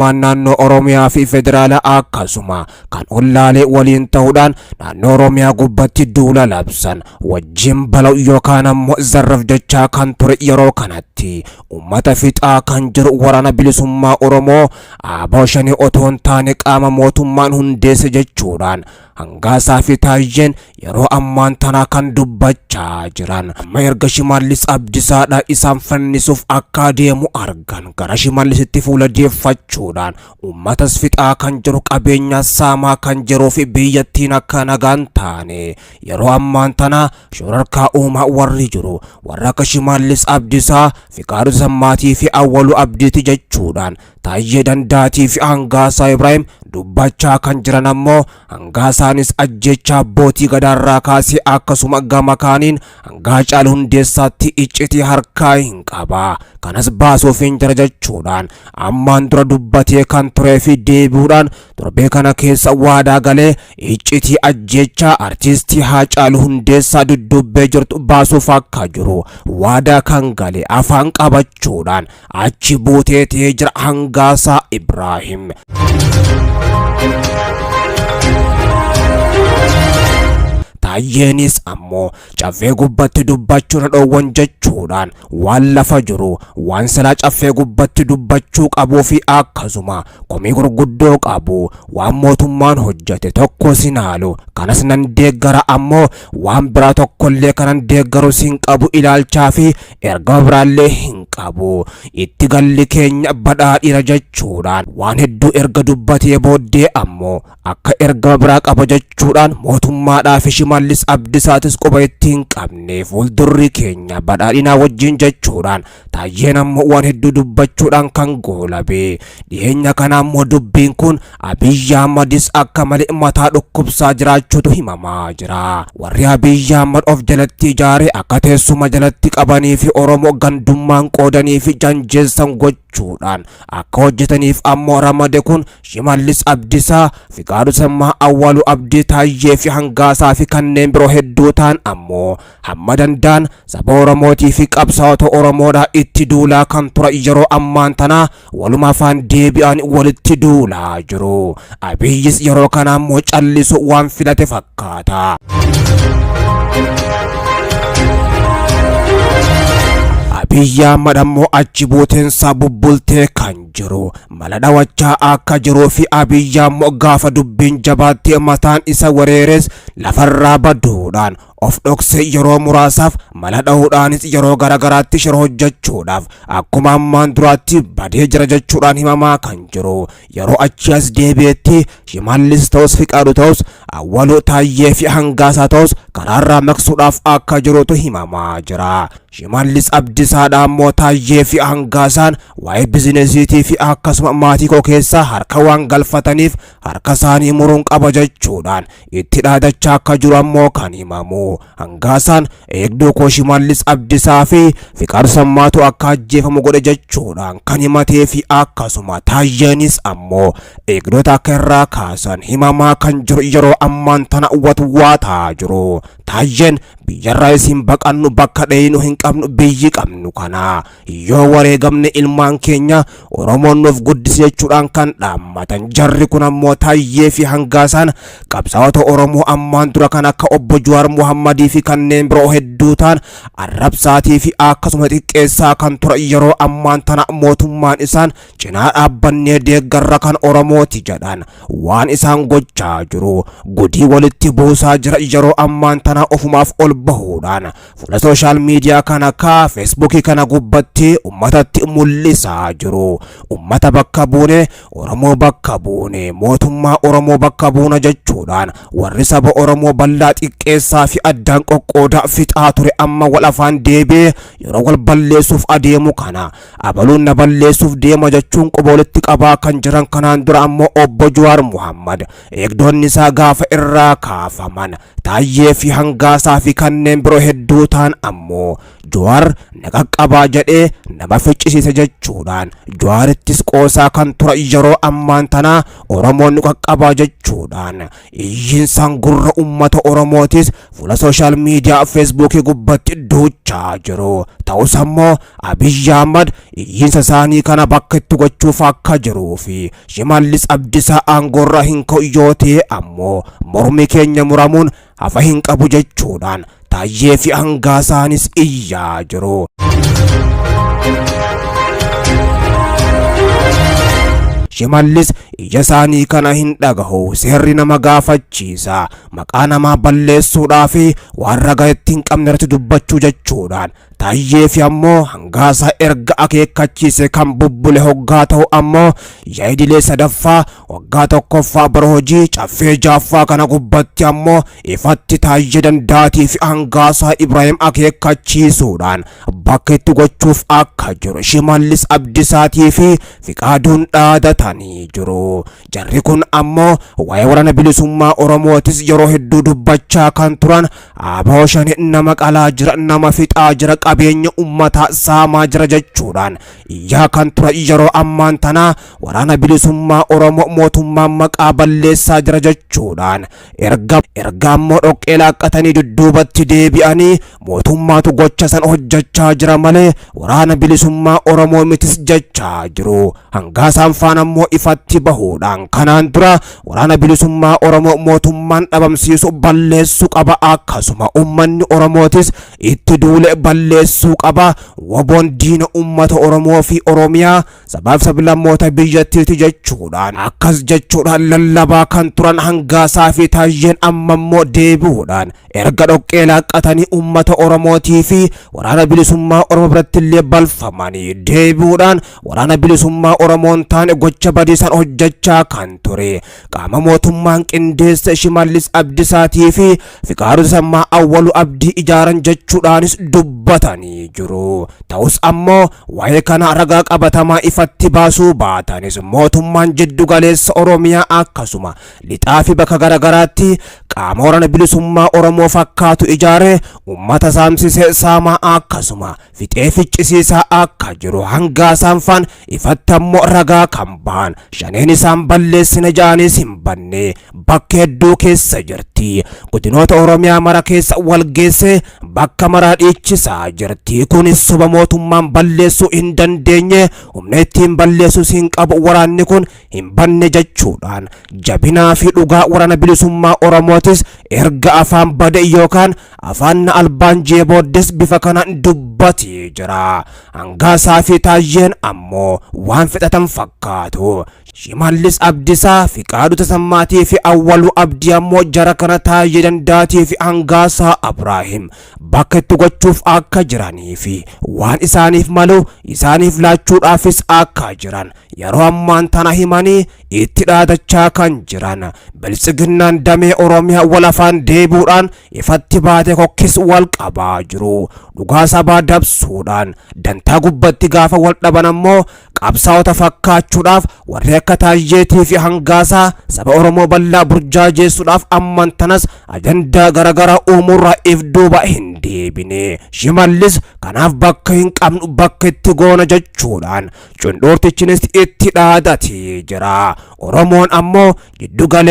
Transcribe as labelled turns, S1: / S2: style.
S1: Mootummaan naannoo Oromiyaa fi federaalaa akkasuma kan ollaalee waliin ta'uudhaan naannoo Oromiyaa gubbatti duula labsan wajjin bala'u yookaan ammoo zarraf jechaa kan ture yeroo kanatti ummata fixaa kan jiru Waraana Bilisummaa Oromoo ABO Shanee otoo hin taane qaama mootummaan hundeesse jechuudhaan Hangaasaa fi Taayyeen yeroo ammaan tanaa kan dubbachaa jiran. Amma erga Shimallis Abdisaadha isaan fannisuuf akka adeemu argan gara Shimallisitti fuula deeffachuudhaan uummatas fixaa kan jiru, qabeenya saamaa kan jiruu fi biyyattiin akka nagaan taane yeroo ammaan tanaa shororkaa uumaa warri jiru warra akka Shimallis Abdisaa, Fiqaaduu Tasammaatii fi Awwaluu Abdiiti jechuudhaan Taayyee Dandaatii fi Hangaasaa Ibraahim dubbachaa kan jiran ammoo Hangaasaanis ajjeechaa abbootii gadaarraa kaasee akkasuma gama kaaniin hanga Hacaaluu Hundeessaatti iccitii harkaa hin qaba. Kanas baasuuf hin jira jechuudhaan ammaan dura dubbatee kan turee fi deebi'uudhaan torbee kana keessa waadaa galee iccitii ajjeechaa artiistii Haacaaluu Hundeessaa dudduubbee jirtu baasuuf akka jiru waadaa kan gale afaan qabachuudhaan achi buutee ta'ee jira Hangaasaa Ibraahim. Taayyeenis ammoo caffee gubbatti dubbachuu na dhoowwan jechuudhaan waan lafa jiru, waan silaa caffee gubbatti dubbachuu qabuu fi akkasuma komii gurguddoo qabu, waan mootummaan hojjete tokko sin haalu, kanas nan deeggara, ammoo waan biraa tokkollee kanan deeggaru sin qabu, ilaalchaa fi ergama biraallee hin qabu, itti galli keenya badhaadhina jechuudhaan waan hedduu erga dubbatee booddee ammoo akka ergama biraa qaba jechuudhaan mootummaadhaa fi Shimallis Abdisaatis quba itti hin qabne, fuuldurri keenya badhaadhinaa wajjin jechuudhaan Taayyeen ammoo waan hedduu dubbachuudhaan kan goolabe. Dhiyeenya kana ammoo dubbiin kun Abiyyi Ahmadis akka malee mataa dhukkubsaa jiraachuutu himamaa jira. Warri Abiyyi Ahmad of jalatti ijaare akka teessuma jalatti qabanii fi Oromoo gandummaan qoodanii fi janjeessan gochuudhaan akka hojjetaniif ammoo ramade kun Shimallis Abdisaa, Fiqaaduu Tasammaa, Awwaaluu Abdii, Taayyee fi Hangaasaa fi kanneen biroo hedduu ta'an ammoo hamma danda'an saba Oromootii fi qabsaa'ota Oromoodhaa itti duulaa kan turan yeroo ammaan tanaa waluma afaan deebi'an walitti duulaa jiru. Abiyyis yeroo kana ammoo callisu waan filate fakkaata. Abiyyi Ahmad ammoo achi buuteensaa bubbultee kan jiru mala dhawachaa akka jiruu fi Abiyyi ammoo gaafa dubbiin jabaattee mataan isa wareeres lafarraa baduudhaan of dhoksee yeroo muraasaaf mala dha'uudhaanis yeroo garagaraatti shira hojjechuudhaaf akkuma ammaan duraatti badee jira jechuudhaan himamaa kan jiru. Yeroo achi as deebi'etti Shimallis ta'us, Fiqaaduu ta'us, Awwaluu, Taayyee fi Hangaasaa ta'us karaarraa maqsuudhaaf akka jirutu himamaa jira. Shimallis Abdisaadha ammoo Taayyee fi Hangaasaan waa'ee bizinesiitii fi akkasuma maatii koo keessaa harka waan galfataniif harka isaanii muruun qaba jechuudhaan itti dhaadachaa akka jiru ammoo kan himamu. Hangaasaan eegduu koo Shimallis Abdisaa fi Fiqaadu Sammaatu akka ajjeefamu godhe jechuudhaan kan himatee fi akkasuma Taayyeenis ammoo eegdota akka irraa kaasan himamaa kan jiru yeroo ammaan tana watwaataa jiru. Taayyeen biyyarraa isin baqannu, bakka dheeynu hin qabnu, biyyi qabnu kana yoo wareegamne ilmaan keenya Oromoon nuuf guddisi jechuudhaan kan dhaammatan. Jarri kun ammoo Taayyee fi Hangaasaan qabsaa'ota Oromoo ammaan dura kan akka obbo Jawaar Muhammadii fi kanneen biroo hedduu ta'an arrabsaatii fi akkasuma xiqqeessaa kan ture yeroo ammaan tana mootummaan isaan cinaa dhaabbannee deeggarra kan Oromooti jedhan waan isaan gochaa jiru gudii walitti buusaa jira. Yeroo ammaan tana ofumaaf ol bahuudhaan fuula sooshaal miidiyaa kana akka Feesbuukii kana gubbatti ummatatti mul'isaa jiru. Ummata bakka buune, Oromoo bakka buune, mootummaa Oromoo bakka buuna jechuudhaan warri saba Oromoo bal'aa xiqqeessaa fi addaan qoqqoodaa fixaa ture amma wal afaan deebi'ee yeroo wal balleessuuf adeemu kana abaluun na balleessuuf deema jechuun quba walitti qabaa kan jiran. Kanaan dura ammoo obbo Jawaar Muhammad eegdonni isaa gaafa irraa kaafaman Taayyee fi Hangaasaa fi kanneen biroo hedduu ta'an ammoo Jawaar na qaqqabaa jedhee nama ficcisiise jechuudhaan Jawaarittis qoosaa kan ture yeroo ammaan tanaa Oromoon nu qaqqabaa jechuudhaan iyyiinsaan gurra ummata Oromootis fuula social media Feesbuukii gubbatti duuchaa jiru. Ta'us ammoo Abiyyi Ahmad iyyiinsa isaanii kana bakka itti gochuuf akka jiruu fi Shimallis Abdiisaa aangoorraa hin ka'u yoo ta'e ammoo mormi keenya muramuun hafa hin qabu jechuudhaan Taayyee fi Hangaasaanis iyyaa jiru. Shimallis ija isaanii kana hin dhagahu, seerri nama gaafachiisa, maqaa namaa balleessuudhaa fi waan ragaa itti hin qabne irratti dubbachuu jechuudhaan Taayyee fi ammoo Hangaasaa erga akeekkachiise kan bubbule hoggaa ta'u ammoo yaa'idilee sadaffaa waggaa tokkoffaa bara hojii caffee jaaffaa kana gubbatti ammoo ifatti Taayyee Dandaatii fi Hangaasaa Ibraahim akeekkachiisuudhaan bakka itti gochuuf akka jiru Shimallis Abdisaatii fi Fiqaaduun dhaadatanii jiru. Jarri kun ammoo waa'ee waraana bilisummaa Oromootis yeroo hedduu dubbachaa kan turan ABO Shanee nama qalaa jira, nama fixaa jira, qabeenya ummataa saamaa jira jechuudhaan iyyaa kan turan yeroo ammaan tanaa waraana bilisummaa Oromoo mootummaan maqaa balleessaa jira jechuudhaan erga erga ammoo dhoqqee laaqqatanii dudduubatti deebi'anii mootummaatu gocha san hojjechaa jira malee waraana bilisummaa Oromoo mitis jechaa jiru. Hangaasaan faana ammoo ifatti bahuudhaan kanaan dura waraana bilisummaa Oromoo mootummaan dhabamsiisu balleessuu qaba, akkasuma ummanni Oromootis itti duule balleessuu qaba. Woboon diina ummata Oromoo fi Oromiyaa sabaaf sablammoota biyyattiiti jechuudhaan akkas jechuudhaan lallabaa kan turan Hangaasaa fi Taayyeen amma immoo deebi'uudhaan erga dhoqqee laaqqatanii ummata Oromootii fi waraana bilisummaa Oromoo biratti illee balfamanii deebi'uudhaan waraana bilisummaa Oromoon taane gocha badiisan hojjechaa kan ture qaama mootummaan qindeesse Shimallis Abdisaatii fi Fiqaaduu Tasammaa Awwaluu Abdii ijaaran jechuudhaanis dubbatanii jiru. Ta'us ammoo waa'ee kana ragaa qabatamaa ifatti baasuu baatanis mootummaan jiddu galeessa Oromiyaa akkasuma lixaa fi bakka garagaraatti qaama waraana bilisummaa Oromoo fakkaatu ijaaree ummata saamsisee saamaa akkasuma fixee ficcisiisaa akka jiru Hangaasaan faan ifatti ammoo ragaa kan bahan shaneen isaan balleessine ja'anis hin banne bakka hedduu keessa jirti. Godinoota Oromiyaa mara keessa wal geessee bakka maraa dhiichisaa jirti. Kunis soba mootummaan balleessuu hin dandeenye, humna ittiin balleessuus hin qabu, waraanni kun hin banne jechuudhaan jabinaa fi dhugaa waraana bilisummaa Oromootis erga afaan bade yookaan afaan na albaan jee booddes bifa kanaan dubbatee jira. Hangaasaa fi Taayyeen ammoo waan fixatan fakkaatu. Shimallis Abdisaa, Fiqaaduu Tasammaatii fi Awwaluu Abdii ammoo jara kana Taayyee Dandaatii fi Hangaasaa Abraahim bakka itti gochuuf akka jiranii fi waan isaaniif malu isaaniif laachuudhaafis akka jiran yeroo ammaan tana himanii itti dhaadachaa kan jiran. Biltsiginnaan damee Oromiyaa wal afaan deebi'uudhaan ifatti baate kokkis wal qabaa jiru. Dhugaa sabaa dabsuudhaan dantaa gubbatti gaafa wal dhaban ammoo qabsaa'ota fakkaachuudhaaf warri akka Taayyeetii fi Hangaasaa saba Oromoo bal'aa burjaajeessuudhaaf amman tanas ajandaa garaagaraa uumuurraa if duuba hin deebine. Shimallis kanaaf bakka hin qabnu bakka itti goona jechuudhaan cundhuurtichinis itti dhaadatee jira. Oromoon ammoo jiddu galee